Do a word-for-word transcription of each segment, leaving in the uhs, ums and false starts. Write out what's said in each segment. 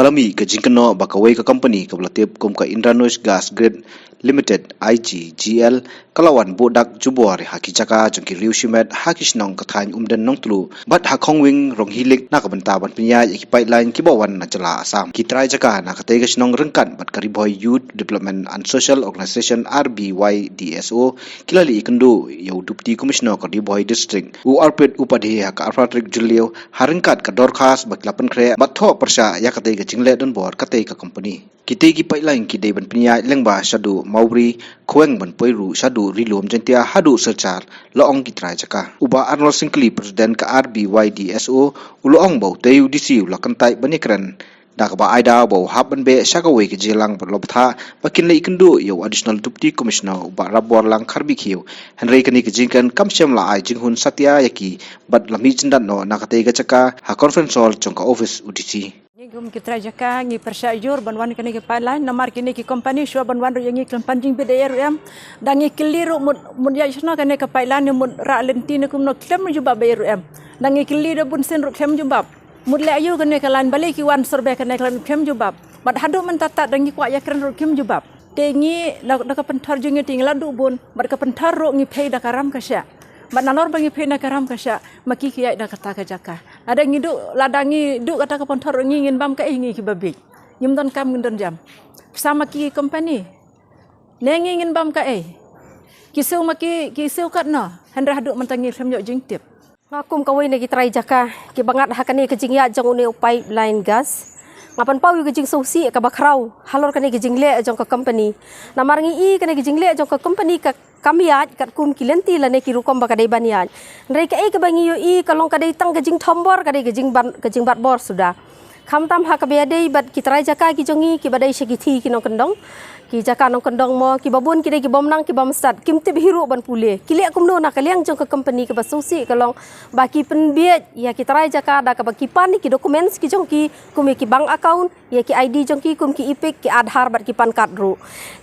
Ka la mih ka jingkynnoh ba kawei ka company kaba la tip kum ka Indranush Gas Grid Limited, I G G L, ka la wan buh dak jubor ha ki jaka jong ki riew shimet ha ki shnong ka thaiñ Umden Nongtlu bad ha Khongwing Ronghilik na ka bynta ban pynïaid ïa ki pipeline kiba wan na jylla Assam. Ki trai jaka na katei ka shnong ryngkat bad ka Ri Bhoi Youth Development and Social Organisation, R B Y D S O, ki la leit ïakynduh ïa u Deputy Commissioner ka Ri Bhoi District, u Arpit Upadhyay, ha ka arphew tarik Jylliew ha ryngkat ka dorkhas ba ki la pynkhreh bad thoh pyrshah ïa katei ka jingleh donbor katei ka company. Kitei ki pipeline ki dei ban pynïaid lyngba shaduh Mawbri, khweng ban poi ruh shaduh Ri Lum Jaiñtia haduh Silchar, la ong ki trai jaka. U Bah Arnold Syngkli, President ka R B Y D S O, u la ong ba utei u D C u la kyntait ban ïakren da kaba ai daw ba u hap ban beh sha kawei ka jingïalang bad la bthah ba kin leit ïakynduh ïa u Additional Deputy Commissioner, u Bah Rapborlang Kharbikhiew. Hynrei kane ka jingkren kam shym la ai jinghun satia ïa ki bad la mih jyndat noh na katei ka jaka ha conference hall jong ka office u D C. Ngi kum ki trai jaka ngi pyrshah jur ban wan kane ka pipeline, namar kine ki company shuwa ban wan ruh ïa ngi khlem pan jingbit ei ruh em. Da ngi kylli ruh mut, mut ïaid shano kane ka pipeline, mut rah lynti ne kumno, khlem jubab ei ruh em. Da ngi kylli da bunsien ruh khlem jubab. Mut leh aïu kane ka line, balei ki wan survey kane ka line, khlem jubab. Bad haduh mynta tad da ngi kwah ïakren ruh khlem jubab. Te ngi da, da ka pynthor jong ngi te ngi la duh bun, bad ka pynthor ruh ngi pei da ka ram ka shah. Bad nalor ba ngi pei da ka ram ka shah, ma ki ki ïaid da kata ka jaka. Lada ngi duh, lada ngi duh kata ka pynthor ruh ngi, ngin bam kaei ngi kiba bieit? Ngim don kam, ngim don jam. Pisa ma ki company. Ne ngi ngin bam kaei? Ki siew ma ki, ki siew katno? Hynrei haduh mynta ngi khlem ïoh jingtip. Nga kum kawei na ki trai jaka kiba ngat ha kane ka jingïaid jong une u pipeline gas, nga pynpaw ïa ka jingsngewsih kaba khraw halor kane ka jingleh jong ka company. Namar ngi i kane ka jingleh jong ka company ka kam ïaid katkum ki lynti lane ki rukom ba ka dei ban ïaid. Hynrei kaei kaba ngi ïohi ka long ka dei tang ka jingthombor, ka dei ka jingbat, ka jingbat bor suda. Khamtam ha kaba ïadei bad ki trai jaka ki jong ngi kiba dei sha ki thih ki nongkyndong, ki jaka nongkyndong mo, kiba bun ki dei ki bym nang ki bym stad, kim tip hi ruh ban pule. Ki leh kumno na ka liang jong ka company, kaba sngewsih ka long ba ki pynbieit ïa ki trai jaka da kaba ki pan ïa ki documents ki jong ki, kum ïa ki bank account, ïa ki I D jong ki kum ki EPIC, ki Aadhaar bad ki PAN card ruh.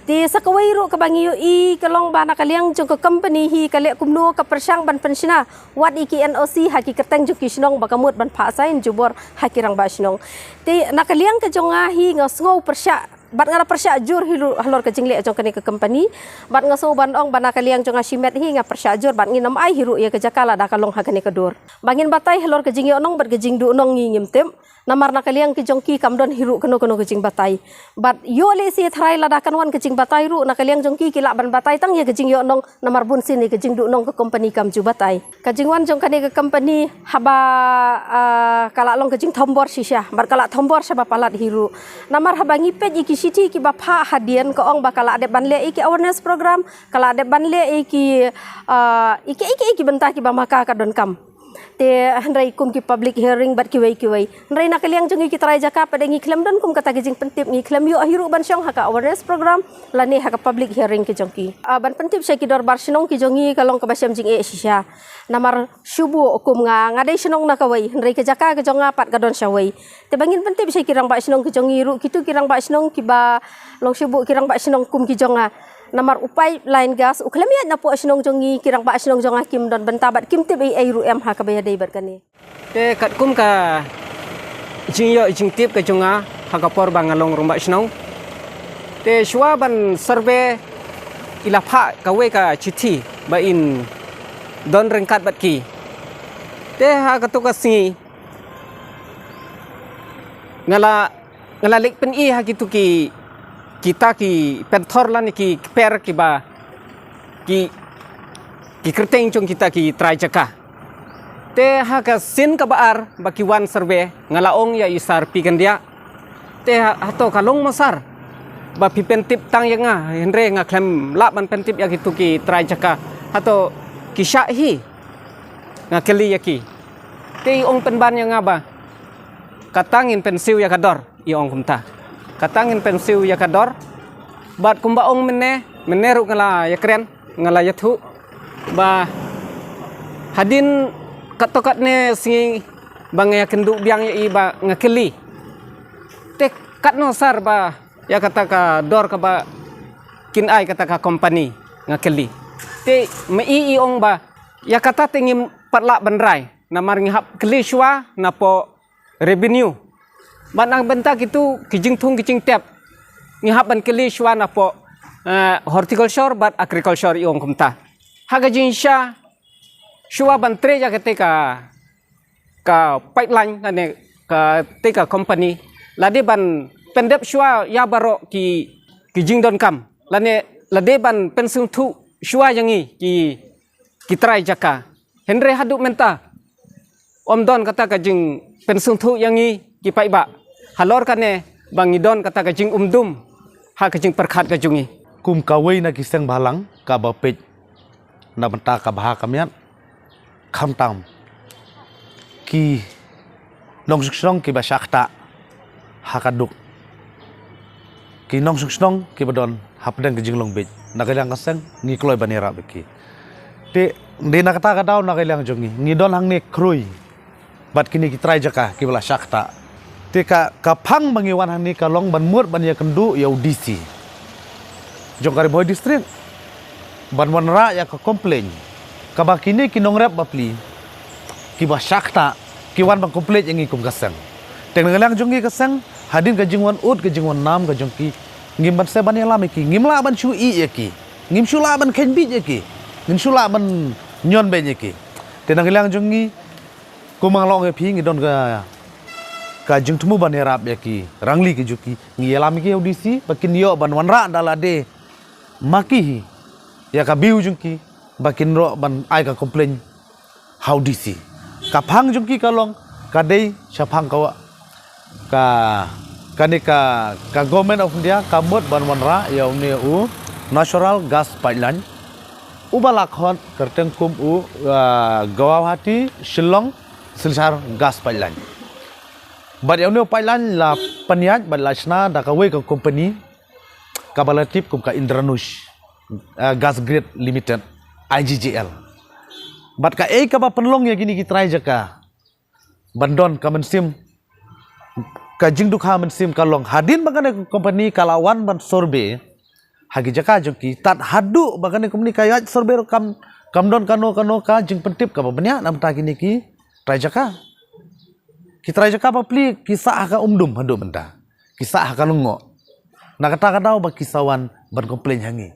Te sa kawei ruh kaba ngi ïohi ka long ba na ka liang jong ka company hi ka leh kumno ka pyrshang ban pynshna wat ïa ki N O C ha ki kyrteng jong ki shnong ba ka mut ban phah sign jubor ha ki rangbah shnong. Te na ka liang ka jong nga hi nga sngew pyrshah, bad nga la pyrshah jur hi ruh halor ka jingleh jong kane ka company. Bad nga sngew ban ong ba na ka liang jong nga shimet hi nga pyrshah jur bad ngin ym ai hi ruh ïa ka jaka lada ka long ha kane ka dur. Ba ngin batai halor ka jingïohnong bad ka jingduhnong ngi ngim tip. Namar na ka liang ki jong ki kam don hi ruh kano kano ka jingbatai. Bad ïoh lehse tharai lada kan wan ka jingbatai ruh, na ka liang jong ki ki lah ban batai tang ïa ka jingïohnong, namar bunsien ïa ka jingduhnong ka company kam ju batai. Ka jingwan jong kane ka company haba, ah, ka la long ka jingthombor shisha, bad ka la thombor shaba palat hi ruh. Namar haba ngi peit ïa ki shithi kiba phah hadien ka ong ba ka la dep ban leh ïa ki awareness program, ka la dep ban leh ïa ki, ah, ïa ki, ïa ki, ïa ki bynta kiba ma ka ka donkam. Te hynrei kum ki public hearing bad kiwei kiwei. Hynrei na ka liang jong ngi ki trai jaka pat de ngi khlem don kum kata ki jingpyntip, ngi khlem ïoh hi ruh ban shong ha ka awareness program lane ha ka public hearing ki jong ki. Ah, ban pyntip sha ki dorbar shnong ki jong ngi ka long kaba shem jingeh shisha. Namar shu buh kum nga, nga dei shnong na kawei, hynrei ka jaka ka jong nga pat ka don shawei. Te ba ngin pyntip sha ki rangbah shnong ki jong ngi ruh, kito ki rangbah shnong kiba long shu buh ki rangbah shnong kum ki jong nga. Namar u pipeline gas u khlem ïaid napoh shnong jong ngi, ki rangbah shnong jong nga kim don bynta bad kim tip ei ei ruh em ha kaba ïadei bad kane. Te katkum ka jingïoh jingtip ka jong nga ha ka por ba nga long rangbah shnong, te shuwa ban survey i la phah kawei ka chithi ba in don ryngkat bad ki. Te ha kato ka sngi nga la nga la leit pyni ha kito ki, kita ki pynthor lane ki kper kiba ki, ki kyrteng jong kita ki trai jaka. Te ha ka sien kaba ar ba ki wan survey, nga la ong ïa i Sir P. Kyndiah, te ha, hato ka long mo Sir ba phi pyntip tang ïa nga, hynrei nga khlem lah ban pyntip ïa kito ki trai jaka, hato ki shah hi? Nga kylli ïa ki. Te i ong pynban ïa nga ba kata ngin pynsiew ïa ka dor, i ong kumta. Kata ngin pynsiew ïa ka dor. Bad kumba ong mynne, mynne ruh nga la ïakren, nga la ïathuh ba hadien katto katne sngi ba nga ïakynduh biang ïa i ba nga kylli, te katno Sir ba ïa kata ka dor kaba kin ai kata ka company, nga kylli. Te ma i i ong ba ïa kata te ngim pat lah ban rai, namar ngi hap kylli shuwa napoh revenue. Bad na ka bynta kitu ki jingthung ki jingtep, ngi hap ban kylli shuwa napoh, eh, horticulture bad agriculture, ïa ong kumta. Ha ka jingshisha, shuwa ban trei ïa kata ka, ka pipeline lane kata ka company, lada ban pyndep shuwa ïa baroh ki, ki jingdonkam, lane lada ban pynsngewthuh shuwa ïa ngi ki, ki trai jaka. Hynrei haduh mynta ym don kata ka jingpynsngewthuh ïa ngi ki paidbah halor kane ba ngi don kata ka jingumdum ha ka jingpyrkhat ka jong ngi. Kum kawei na ki seng bhalang kaba peit na bynta ka bha ka miat, khamtam ki nongshong shnong kiba shah ktah ha ka duk, ki nongshong shnong kiba don hapdeng ka jinglong bieit, na ka liang ka seng ngi kloi ban ïarap ïa ki. Te dei na kata ka daw, na ka liang jong ngi, ngi don hangne khrui bad kine ki trai jaka kiba la shah ktah. Te ka, ka phang ba ngi wan hangne ka long ban mut ban ïakynduh ïa u D C jong ka Ri Bhoi District, ban wanrah ïa ka complain kaba kine ki nongrep bapli kiba shah ktah ki wan ban complain ïa ngi kum ka seng. Te na ka liang jong ngi ka seng, hadien ka jingwan ud, ka jingwan nam ka jong ki, ngim banse ban ïalam ïa ki, ngim lah ban shu ïeh ïa ki, ngim shu lah ban kheiñ bieit ïa ki, ngim shu lah ban ñion beiñ ïa ki. Te na ka liang jong ngi, kum nga la ong ïa phi, ngi don ka, ka jingthmu ban ïarap ïa ki rangli ki jong ki. Ngi ïalam ïa ki ha u D C ba kin ïoh ban wanrah da lade ma ki hi ïa ka view jong ki, ba kin ïoh ban ai ka complain ha u D C. Ka phang jong ki ka long, ka dei shaphang ka wa-, ka, kane ka, ka Government of India ka mut ban wanrah ïa une u natural gas pipeline uba la khot kyrteng kum u, ah, Guwahati Shillong Silchar Gas Pipeline. Bad ïa une u pipeline la pynïaid bad la shna da kawei ka company kaba la tip kum ka Indranush, ah, Gas Grid Limited, I G G L. Bad kaei kaba pynlong ïa kine ki trai jaka ban don ka mynsiem, ka jingdukha mynsiem ka long, hadien ba kane ka company ka la wan ban survey ha ki jaka jong ki, tad haduh ba kane company ka ïaid survey ruh kam, kam don kano kano ka jingpyntip kaba bniah na bynta kine ki trai jaka. Ki trai jaka bapli ki sah ha ka umdum haduh mynta, ki sah ha ka lyngngoh. Na kata ka daw ba ki sa wan ban complain ha ngi.